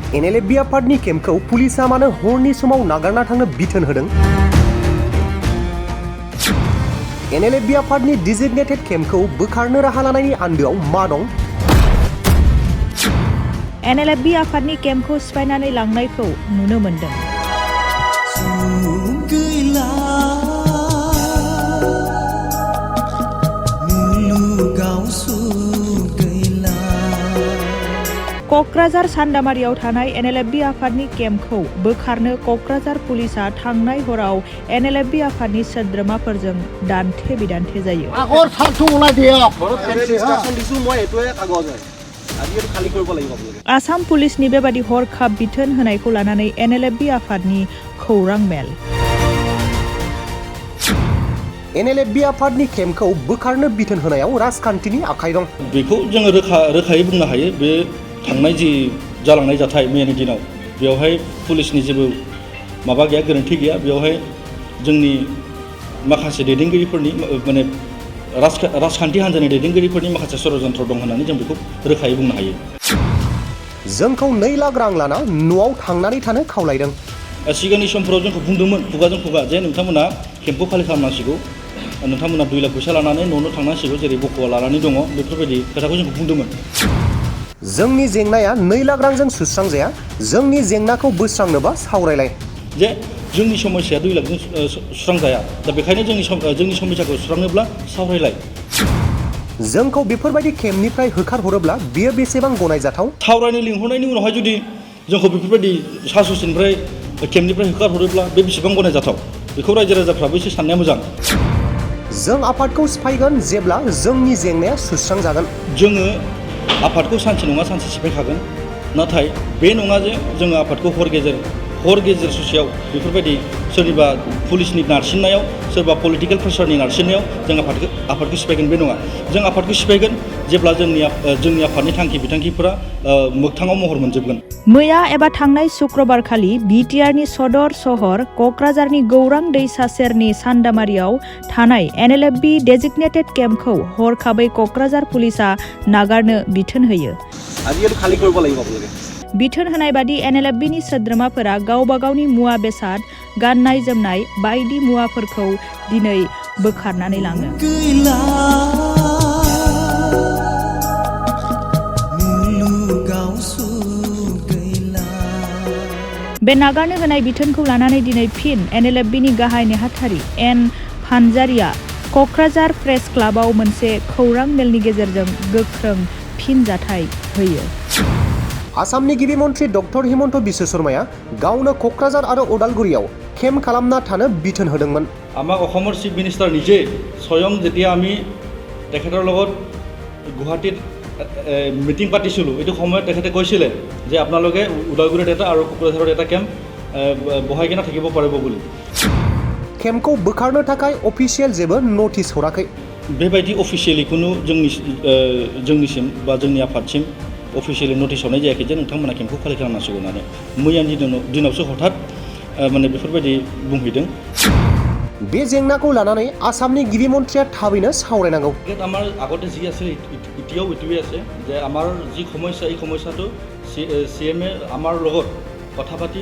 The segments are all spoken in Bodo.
NLFB आफादनि केम्पखौ पुलिसा मानो हरनि समाव नागारना थांनो बिथोन होदों? NLFB आफादनि डिजिगनेटेड केम्पखौ बोखारनो राहा लानायनि आन्दोआव मा दं? NLFB आफादनि केम्पखौ सिफायनानै लांनायखौ नुनो मोन्दों। क'क्राझार सान्दामारियाव थानाय NLFB आफादनि केम्पखौ बोखारनो क'क्राझार पुलिसा थांनाय हराव NLFB आफादनि सोद्रोमाफोरजों दान्थे बिदान्थे जायो। आसाम पुलिसनि बेबादि हरखाब बिथोन होनायखौ लानानै NLFB आफादनि खौरां मेल। NLFB आफादनि केम्पखौ बोखारनो बिथोन होनायाव राजखान्थिनि आखाइ दं। बेखौ जोङो रोखायै बुंनो हायो। बे थांनाय जि जालांनाय जाथाय मैयानि दिनाव बेवहाय पुलिसनि जेबो माबा गैया, गोरोन्थि गैया। बेवहाय जोंनि माखासे दैदेनगिरिफोरनि माने राजखान्थि हान्जानि दैदेनगिरिफोरनि माखासे षड़यन्त्र दं होननानै जों बेखौ रोखायै बुंनो हायो। जोंखौ 2 लाख रां लाना न'आव थांनानै थानो खावलायदों। सिगांनि समफोराव जोंखौ बुंदोंमोन खुगाजों खुगा जे नोंथांमोना केम्पखौ खालि खालामनांसिगौ, नोंथांमोना 2 लाख फैसा लानानै न'आव थांनांसिगौ, जेरै बक'आ लानानै दङ, बेफोरबायदि खोथाखौ जोंखौ बुंदोंमोन। जोंनि जेंनाया 2 लाख रांजों सुस्रांजाया। जोंनि जेंनाखौ बोस्रांनोबा सावरायलाय। जे जोंनि समस्याया 2 लाखजों सुस्रांजाया, दा बेखायनो जोंनि समस्याखौ सुस्रांनोब्ला सावरायलाय। जोंखौ बेफोरबायदि केम्पनिफ्राय होखारहरोब्ला बियो बेसेबां गनायजाथाव? सावरायनो लिंहरनायनि उनावहाय जुदि जोंखौ बेफोरबायदि सा ससेनिफ्राय केम्पनिफ्राय होखारहरोब्ला बे बेसेबां गनायजाथाव, बेखौ रायजो राजाफ्राबो एसे साननाया मोजां। जों आफादखौ सिफायगोन जेब्ला जोंनि जेंनाया सुस्रांजागोन। जोङो आफादखौ सानसे नङा सानसे सिफायखागोन, नाथाय बे नङा जे जोङो आफादखौ हर गेजेर ससेयाव बेफोरबायदि सोरनिबा पुलिसनि नारसिननायाव, सोरबा पलिटिकेल प्रेसारनि नारसिननायाव जों आफादखौ सिफायगोन, बे नङा। जों आफादखौ सिफायगोन जेब्ला जोंनि आफादनि थांखि बिथांखिफोरा मोगथाङाव महर मोनजोबगोन। मैया एबा थांनाय शुक्रबारखालि बिटिआरनि सदर सहर क'क्राझारनि गौरां दैसा सेरनि सान्दामारियाव थानाय NLFB डेजिगनेटेड केम्पखौ हरखाबै क'क्राझार पुलिसा नागारनो बिथोन होयो। बिथोन होनाय बादि NLFBनि सोद्रोमाफोरा गावबा गावनि मुवा बेसाद, गाननाय जोमनाय बायदि मुवाफोरखौ दिनै बोखारनानै लाङो। बे नागारनो होनाय बिथोनखौ लानानै दिनै फिन NLFBनि गाहाय नेहाथारि N पानजारिया क'क्राझार प्रेस क्लाबाव मोनसे खौरां मेलनि गेजेरजों गोख्रों फिनजाथाय होयो। आसामनि गिबि मन्थ्रि डक्टर हिमन्त बिश्व शर्माया गावनो क'क्राझार आरो उदालगुरियाव केम्प खालामना थानो बिथोन होदोंमोन। আমাক অসমৰ চিফ মিনিষ্টাৰ নিজে স্বয়ং যেতিয়া আমি তেখেতৰ লগত গুৱাহাটীত মিটিং পাতিছিলোঁ, এইটো সময়ত তেখেতে কৈছিলে যে আপোনালোকে উদালগুৰিত এটা আৰু কোকৰাঝাৰত এটা কেম্প বহাই কিনে থাকিব পাৰিব বুলি। केम्पखौ बोखारनो थाखाय अफिसियेल जेबो नटिस हराखै। बेबायदि अफिसियेलि खुनु जोंनिसिम बा जोंनि आफादसिम अफिसियेलि नटिस हरनाय जायाखै जे नोंथांमोना केम्पखौ खालि खालामनांसिगौ होननानै। मैयानि दिनावसो हठात माने बेफोरबायदि बुंहैदों। बे जेंनाखौ लानानै आसामनि गिबि मन्थ्रिया थाबैनो सावरायनांगौ। আমাৰ আগতে যি আছে এতিয়াও এইটোৱে আছে যে আমাৰ যি সমস্যা, এই সমস্যাটো CM আমাৰ লগত কথা পাতি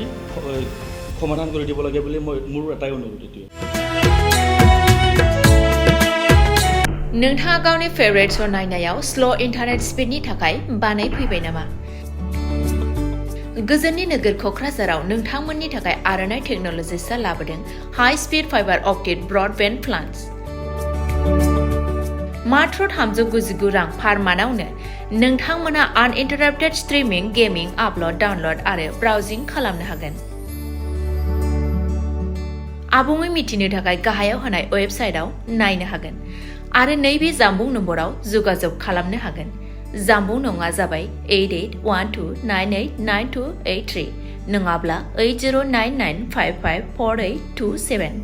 সমাধান কৰি দিব লাগে বুলি মোৰ এটাই অনুৰোধ। नोंथाङा गावनि फेभरेट श' नायनायाव स्ल' इन्टारनेट स्पिडनि थाखाय बानायफैबाय नामा? गोजोननि नोगोर क'क्राझाराव नोंथांमोननि थाखाय आर'नाइ टेक्न'लजिसआ लाबोदों high speed fibre optic broadband plans. मात्र 399 रां पार मान्थआवनो नोंथांमोना आनइन्टाराप्टेड स्ट्रीमिंग, गेमिं, आपल'ड, डाउनल'ड आरो ब्राउजिं खालामनो हागोन। आबुङै मिथिनो थाखाय गाहायाव होनाय वेबसाइटआव नायनो हागोन आरो नैबे जामबुं नम्बराव जगाजग खालामनो हागोन। जामबुं नङा जाबाय 8812989283 नङाब्ला 8099554827।